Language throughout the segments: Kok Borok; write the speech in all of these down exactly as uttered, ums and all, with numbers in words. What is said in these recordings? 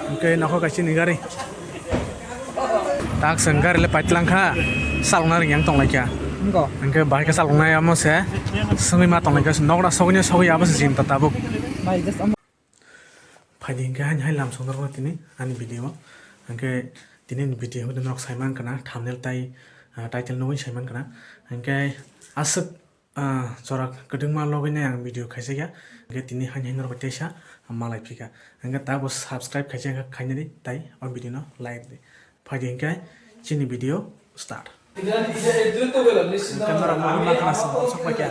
Hwnkhe nokho kaisa ni gari. Tak se gari le paitlang kha, salokna ring yang tong lai kha. Nokho. Hwnkhe bahai khe saloknai amo se swngwi ma tong lai kha, nokra sogwi sogwi abo se chinta tabuk. Bai, just amo. Phaidi hwnkhe haini hai lam songdorma tini ani video o. Hwnkhe tini ni video hwnkhe norok sai mankha na, thumbnail tai, ah, title nugwi sai mankha na. Hwnkhe aswk Ah, jora kwdwngma logwi nai ang video khaijak ya. Hwnkhe tini haini haino rok teisa malai phika. Hwnkhe tabuk subscribe khaijak kha khainani tai o video no like di. Phaidi hwnkhe chini video start. Hwnkhe norok mani ma khna song sok pai kha.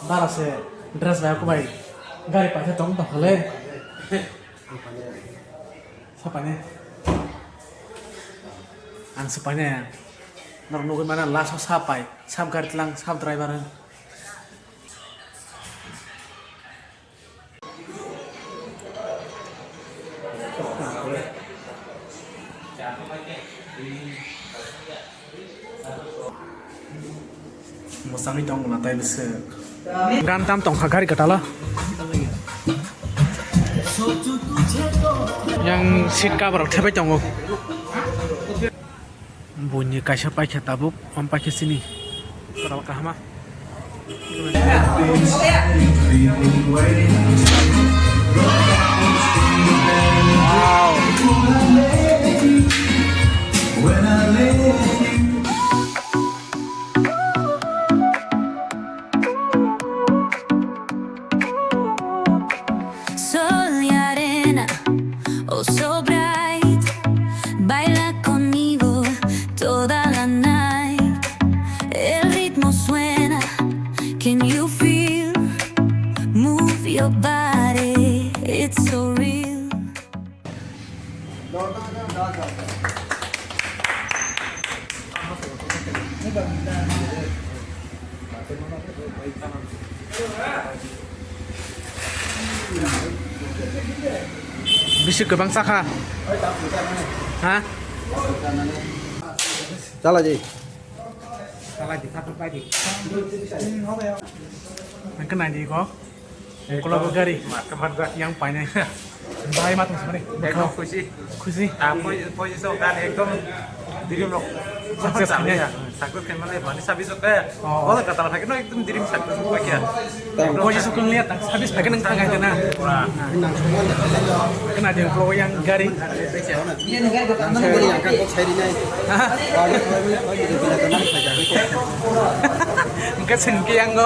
Bara se dress bai kubai gari paisa tong tong khale. Sapane. Ang sapane. Norok nugwi mano last o sapai. Sap gari tlang, sap driver. Mwsangwi tong mula tai bwswk. Gan tam tong kha gari kwtalo. Yang seat cover rok thepai tongo. Buini kaisa paikha tabuk, om paikha chini. Kwtal kahama. Sol y arena, oh so bright, baila conmigo toda la night. El ritmo suena, can you feel? Move your body, it's so real. Bisi kwbang chakha. Ha? Chala ji. Ang khe nai di ko. Ukulok gari. Yang painai. Bahai ma tong samani. Ekdom khushi. Khushi. Ah, poi-, poi so kan ekdom diri nok. Success khainai. Success khainai mane mani sabi so ka. Oh. Oh, kata lagi no ekdom diri success ko kya. Poi so kung liya ta service pakai nang tang aja na. Wah. Kena dia ukulok yang gari. Hah? Engke sengke yang go.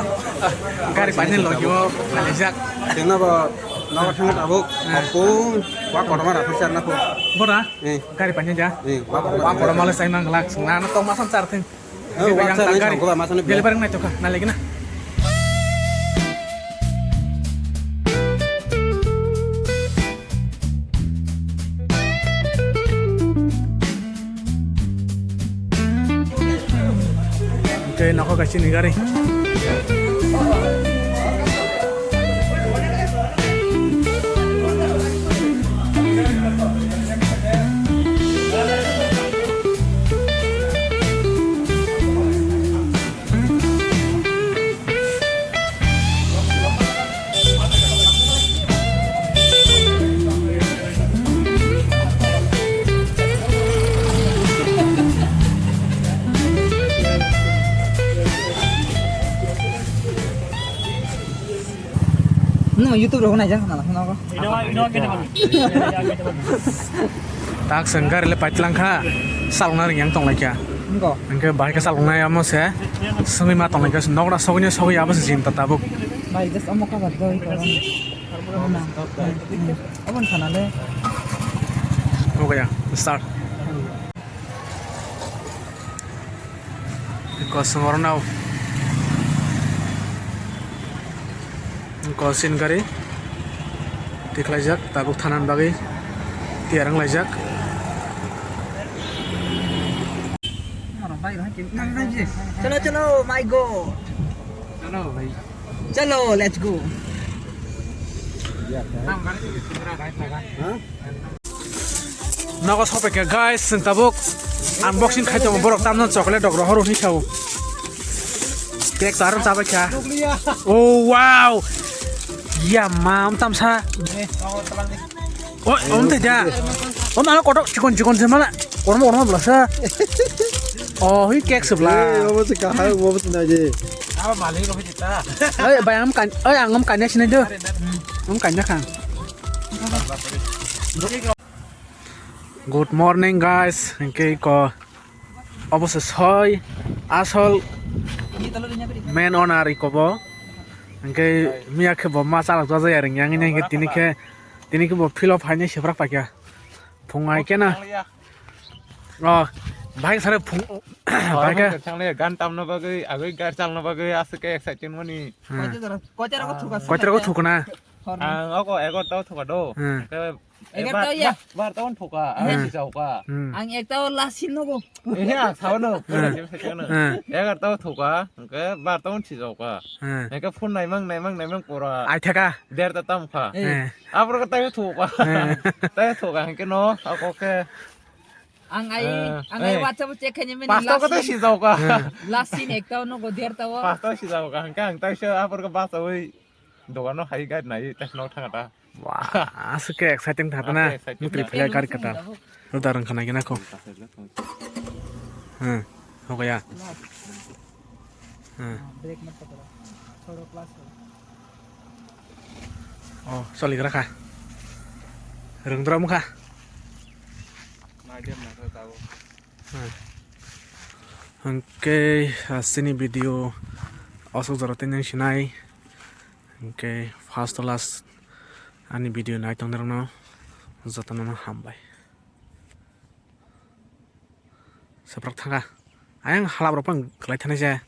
Gari paine logio, alijak. Tengna ba, nawa thangna tabuk, apung, wa kotorma rapi charna po. Bora? Eh. Gari paine ja? Eh, wa kotorma. Wa kotorma le sai mang glak, sengna na tong masam char thing. Oh, wa char nai sangko ba, masam ni. Delivery nai toka, na legi na. Hwnkhe nokho kaisa ni gari. Nwng YouTube rok naijak na phano ko. Tak sengkar le paitlang kha, salna ring yang tong lai kha. Niko. Hwnkhe bahai khe salna amo se, sengwi ma tong lai kha, nokra sogwi sogwi abo se chinta tabuk. Bai, just amo cover doi ko. Abon sana le. Oke ya, start. Kosong orno. Kosin gari. Tikhlaijak, tabuk thanan bagwi tiyar wnglaijak. Chalo, chalo, my God. Chalo, bhai. Chalo, let's go. Nogo sopai kha guys, chwng tabuk unboxing khai tongo, borok tamno chocolate rok rohor hwnwi sao. Cake to aro chabai kha. Oh, wow. Ya, mam tam sa. Oh, om te ja. Om ano kotok chikon chikon se mala. Kormo kormo bla sa. Oh, hi cake se bla. Eh, obo se kahai, obo se nai de. Aba malik obo jita. Oi, bai am kan, oi, ang om kanya sinai do. Om kanya khan. Good morning, guys. Hingke ko obo se soi asol main owner iko bo. Hingke miya khe bo ma chalok jajai aring yang ini hingke tini khe, tini khe bo field of haini seprak paikha. Phung ai kena. Oh, bike sare phung, bike. Thanglia gan tamna bagwi, agwi gar chalna bagwi aswk khe exciting mani. Hmm. Koitara ko thukna. Ang oko egarta o thuka do. Hmm. Egarta o ya. Bar ta on thuka, ang si chauka. Hmm. Ang ekta o last sin nogo. Eh, ang sao no. Hmm. Egarta o thuka, hingke bar ta on si chauka. Hmm. Hingke phone naimang, naimang, naimang pura. Ai thaka. Der ta tam kha. Eh. Abro ko tai thuka. Hmm. Tai thuka, hingke no, ako ke. Ang ai, eh, ang ai eh. WhatsApp o check khaini mani. Pasta ko tai si chauka. Hmm. Last sin ekta o nogo, der ta o. Pasta si chauka, hingke ang tai se abro ko basa oi. Dogano hai gari nai, tai nok thanga ta. Wah, aswk khe exciting thar na. Aswk exciting. Mutri philai gari kata. Lo darang khana gina ko. Hmm, ho gaya. Hmm. Oh, soli gra kha. Rung dra mukha. Hmm. Hingke, ah, sini video aswk jora tei nang sinai. Hingke first to last ani video nai tongnairokno jotono hambai. Saprak thangkha. Ayang halap rok pang khlai thanai se.